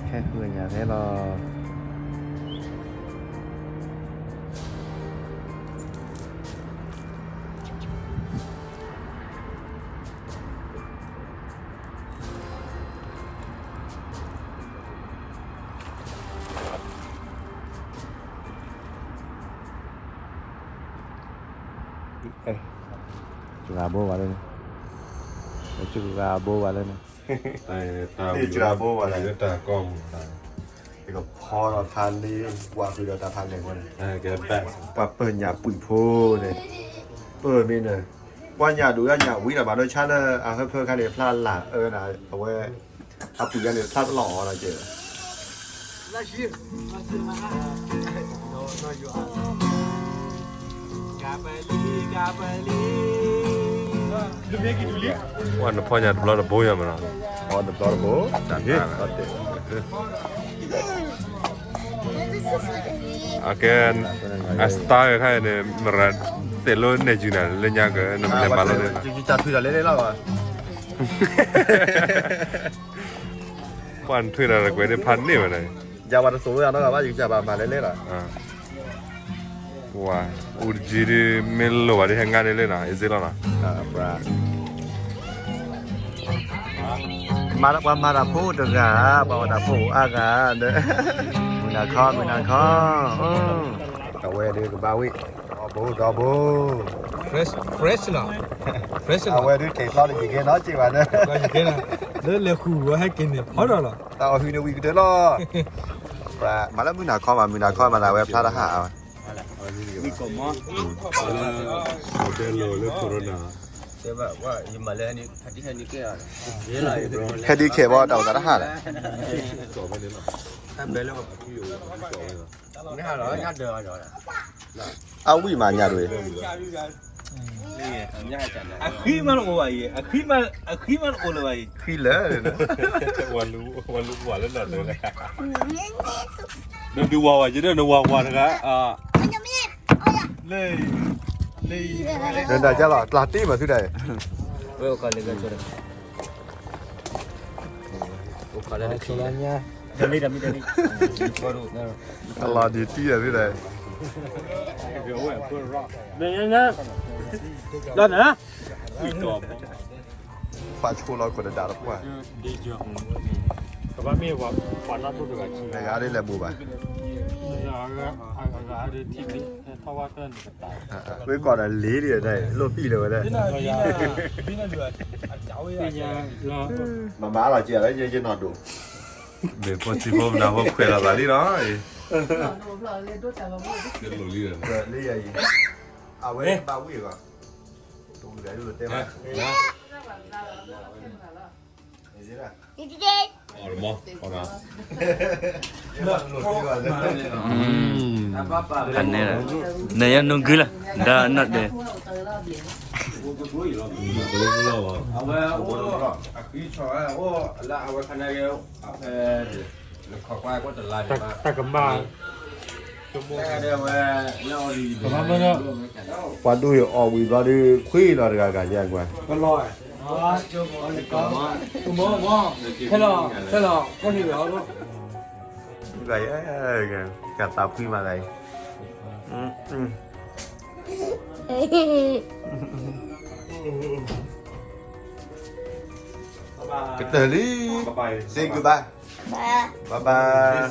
ခဲဃုညါဖဲလီၤ. ဂၤဘိဘၣ်လၢန့ၣ်, ဂၤဘိဘၣ်လၢန့ၣ်, တၢ်ကီၢ်မူ, ကဖီလီၤဖးလ့, ပှၤဃုာ်ဒီးတၢ်ဖးလဲၢ်ဖိန့ၣ်, ပှၤပၢၢ်ညၣ်ပှံာ်ဖိန့ၣ်, ပၢၢ်မ့ၢ်န့ၣ်, ပှၤညၣ်ဒိၣ်ညၣ်ဝံၤဒီး ဘၣ်ဒီးဆါလၢအဟၢဖၢခါန့ၣ် ဖျါလၢ်အၢန့ၣ်, အဝဲ အပှံာ်ခါန့ၣ် ဖျါတလီၤအီၤလီၤကဲး. ပှၤနဖီညါတဘျီတဘိညါမးနီၤ, တဘျီတဘိ, အကဲ, အ style ခါအံၤန့ၣ် မရၤသဲးလိနဲၣ်ယုာ်နၤလၢညါက နမ့ၢ်လဲၤမၤလီၤန့ၣ်, ပှၤနထွံၣ်နၤတကွဲးဒ်ဖးန့ၢ်ဝဲဒၣ်, ယၤပှၤတသိးဝဲယၤနီတဂၤဘၣ် ယကစၢ်ဘၣ်မၤလဲၣ်လဲၣ်လီၤ. ပှၤ, အူတကံဒ်မ့ၢ်လိၣ်ဘၣ်ဒ်ဟဲငါဒ်လဲၣ်နီၤ အ့ၣ်စ့လီၤနီၤ. ပှၤမၤတၢ်ဖိတဂၤ, ပှၤမၤတၢ်ဖိအါဂၤ, မုၢ်နၤခီ မုၢ်နၤခီ, အဝဲဒုးကဘၣ်ဝံၣ်, ဒီဘိ ဒီဘိ, fresh လီၤ, fresh လီၤ, အဝဲဒုးက့ၤဖျီတယံၤက့ၤနီၤ က့ၤဘၣ်န့ၣ်, လၢလဲၤဃုာ်ဝဲဟဲက့ၤန့ၣ်ဖီဒီးလီၤ, တၢ်အီၣ်ဟုန့ၣ်ဝံၤကတၢၢ်လီၤ. မၤလၢမုၢ်နၤခီဘၣ် မုၢ်နၤခီမၤသးဝဲဖျါတဟး, ဝံၣ်ကိးမီ, လၢ hotel လၢ corona ဟဲဒ်ခဲးဘၣ်တၢ်အိၣ်သးတဟးလဲၣ်, အဝံၣ်မးညါဒိၣ်, အဃံမးတအိၣ်ဘၣ်အံၤ, အဃံမးတအိၣ်လၢၤဘၣ်အံၤ, ဃံလၢာ်, ဝၤလူၤဝၤလၢနီၢ်ဒၢး, နဒုးဝၤဝၤယဒၢး နဝၤဝၤတဂၤ, လၢ, လၢ, နဒၣ်ကလီၤ ကျးတ့ၢ်မးသုဒၣ်, ဝဲအိၣ်ကီးလၢကဆိ, အိၣ်ကီးလၢ, အလီၤဒံးတံၢ်သုဒၣ်, လီၤနၤ ပှၤဆိလီၤခိၣ်တဒၣ်တပှၢ်, ကဘၣ်မ့ၢ်ပှၤနီၢ်ဒိၣ်တဂၤ, နဂၤဒ်လဲၤဘူးဘၣ်, ဝဲကီးဒီးလ့ဒ်, လိၣ်ပံာ်လၢၤဝဲဒၣ်, မၤမၤလီၤကဲးလၢယနီၢ်ဒိၣ်, မ့ၢ်ဖိဆံးဖိမနၤဖိခွဲးလီၤသးလံလီၤ, လံယအံၤ, အဝဲဘၣ်ဝံၣ်အဂီၢ်, တဝံၣ်ဘၣ်ဒ်လိာ်တဲဘၣ်, ဖးနဲလီၤ, နယနီၢ်ဂုၢ်လီၤ, ဒီးနီၢ်ဒၢး, အဝဲ, အဃံဆီၣ်ဝဲအိၣ်လၢအဝဲခါန့ၣ်, တၢ်ကမၣ်, ပှၤဒိၣ်အီၣ်ဝံၤဘျီဒုး ခွံလီၤတဂၤဂၤယဲၢ်ကွၢ်, ဖဲလီၤ, ဖဲလီၤ, ဖဲလီၤ, ကသးဖှံမးသးအံၤ, ကတၢၢ်လံ, say goodbye, bye bye,